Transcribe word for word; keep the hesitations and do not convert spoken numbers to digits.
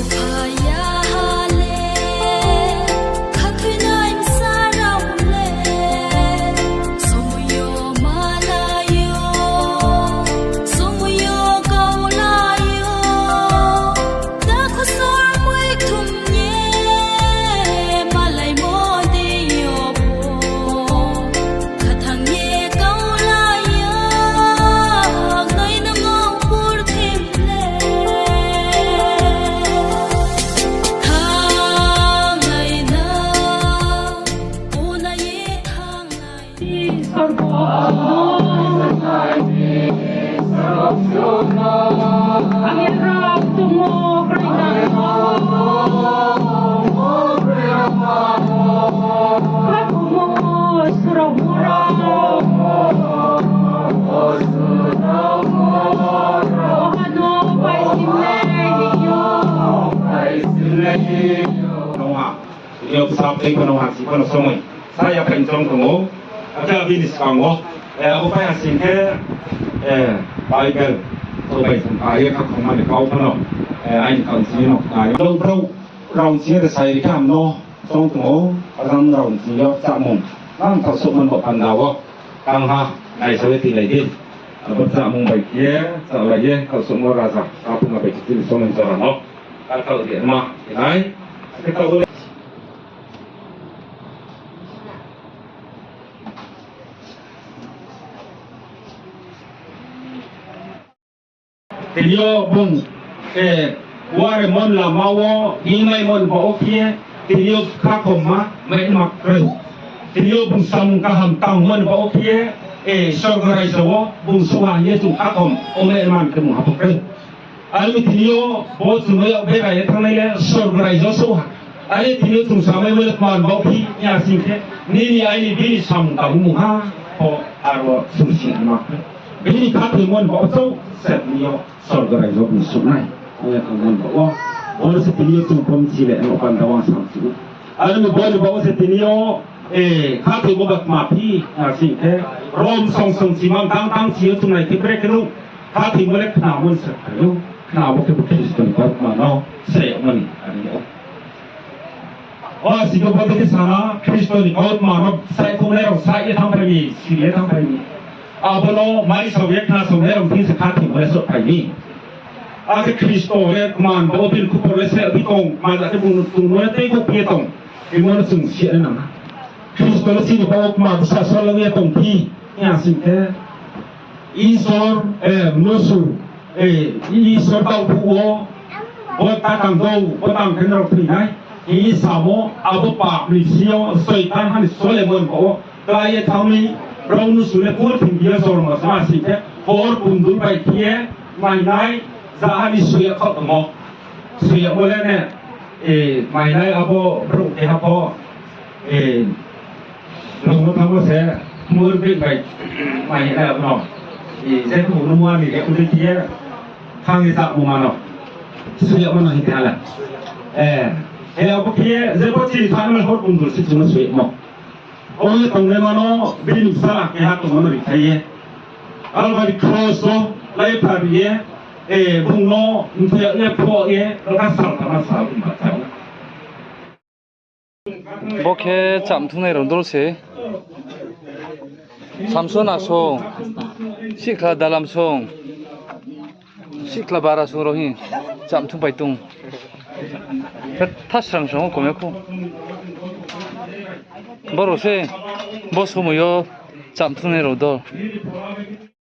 Phaya ha le, khathoinai bsa rao le, somoi yo malai yo, somoi yo kaulai yo, takhu sor moi thum ye, malaimo dei yo pho. Khathang ye kaulai ya, nai nang ang purthim le. Thanglai na, ona ye thanglai. Sorgo. Ani rao tongmo kroi na. Khathoimo surao mura. Ohano pai simlei ni yo. Nung ha. Yo bsa tei phano ha si phano somoi. Sa ya phai chong tong ou. Akhe bini skang wo. Eh, abo pai ha sing khe, eh, Bible. So bai sung kha ye kha khong mani kau phano. Eh, aini kau sing no kha ye. Lo brao rao sing ye de sai ri kha ham no. Chong tong ou. Ajang rao sing yo chámung. Nang tau sok man bo panda wo. Tang ha. Nai sa ye ti lai di. Abo chámung bai khe. Sa lai ye. Kau sok mo raja. Apung bai khe ti somoi jora no. Kau sok di ma. Nai. Kau sok Tini yo bung, eh, ware mon lama wo, himai mon ba wo khe, tini yo khakhom ma, mai ma kroi. Tini yo bung samung kaham tang mon ba wo khe, eh, sorgo raijo wo, bung suha ye chung khakhom, o mai man khe bung hapho kroi. Ani tini yo bo chung no yag bera ye thangnai le sorgo raijo souh ha. Ani tini yo chung samai mo le kman baoh phi ya sing khe, nini aini bini samung tang mungha pho aro sung sing ma khe. Bini khathoimo ni baoh chouh se tini yo sorgo raijo bung suhnai. Ong ya tongmo ni baoh wo. Bo no se tini yo chung pom si le no panda wang sam si. Ani bo ni baoh wo se tini yo, eh, khathoimo ba kma phi ya sing khe. Rom song song si mang tang tang si yo chung nai khe bre khe no. Khathoimo le khnamo ni se phai ou, khnamo khe bo Khristo ni kautma no se yagmo ni, ani ou. O siko bo dei khe sana, Khristo ni kautma no saihkhouhnai rao saih ye thanngphai mi, siri ye thanngphai mi. Abo no maisao ye khnasaonai rao thing se khathoimo le souhphai mi. Akhe Khristo le kman bo bini khupor le se bi tong, maja khe bung tongmo le tei bo phi ye tong, imo no chung si ya nang. Khristo le chini pao kma bsa sal ye tong phi, ya sing khe. Isor, eh, mnusu, eh, Isor taoh phuh wo, bo ta tang dou, bo tang khe nrao thoinai, hing ye samo, abo pap ni bsing yo, Soitan ha ni solemon bo, klái ye thanng mi, brao mnusu le purthimbi yo jormo sama sing khe, hor bundul bai khe ye, mainai, ja ha ni soi ya khaoh tongmo. Soi yagmo le ne, eh, mainai abo brouh keha pho, eh, Nung no thanngmo se, mur bik bai, mai hing nai abo no. I, je khe bo no mua ni re, udi khe ye, thang ye chamo ma no. Sui yagmo no hing khe hala. Eh, eh, abo khe ye, je bo chini thang no hor bundul si chung no sui yagmo. Ong ye tongnaima no, bini bsala keha tongmo no rikhlai ye. Kalvari kros wo, lai phar ye, eh, bung no, mthe ye, pho ye, raka sal thama sal, bung ba thang. Bo khe chamthungnai rao dol se. Samson asong, sikhla dalam song, sikhla bara song rao hing chamthung pai tong. Thasrang song o kom ya khou. Boro se, bo somoi yo chamthungnai rao dol.